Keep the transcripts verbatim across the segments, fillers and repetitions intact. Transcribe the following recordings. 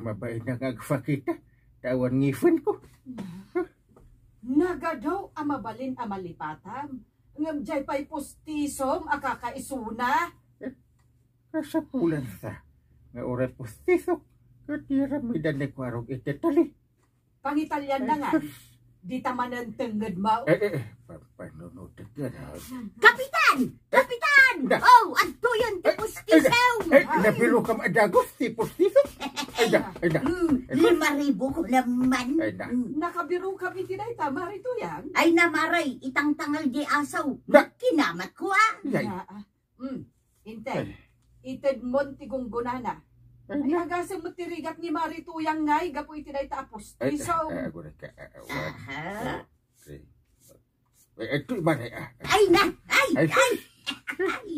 Mabain nga agpakita, ta awan ngipenko. Nagadu a mabalin a malipatam. Ngem diay pay pustisom a kakaisuna. Kasapulan ta nga uray pustisok, ket yaramidan ni Kuarog iti tali. Pangitalian na nga. Ay, sus. Dita manen tengnged mo. Eh, eh, eh, pa-, panunutek yan, ha? Kapitan! Kapitan! Na- Oh, adtoyen ti Eh, eh, pustisem! eh, Ay. Nabirokam a dagus ti pustisok? Ay, na, ay, na. Mm, Ay, na. Lima ribu ko naman. Ay, na. Mm. Nakabirokam iti dayta, Mari Tuyang? Ay, na, Mari, itangtangal di asaw. Na- Kinamat ko, ah. Ay. Na, ah. Hmm. Intay. Ay. Itedmon ti gunggonana. Ay, Ay, na. Agasem met ti rigat ni Mari Tuyang ngay gapu iti dayta a Ay, pustiso. Ay, agurek ka, ah, ah, one, Aha. Two, three. Ay, ay, tu-, Mari, ah. Ay, na! Ay! Ay, Ay! Ay!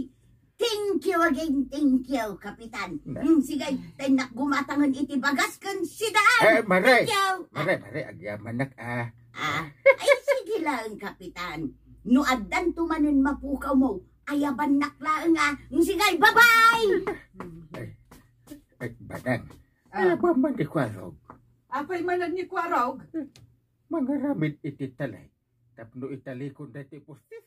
Thank you again, thank you, Kapitan. Na. Hmm, sige, tennak gumatangen iti bagas ken sidaan. Eh, Mari. Thank you. Mari, Mari, agyamanak, ah. Ah, ay, sige lang, Kapitan. No addanto manen mapukaw mo, ayabannak laeng, ah. Sige, bye-bye! Ay, ay, Badang. Ah. Ay, abaman ni Kuarog. Apay manen ni Kuarog? Mangaramid iti talay. Tapno italikon daytoy pusti.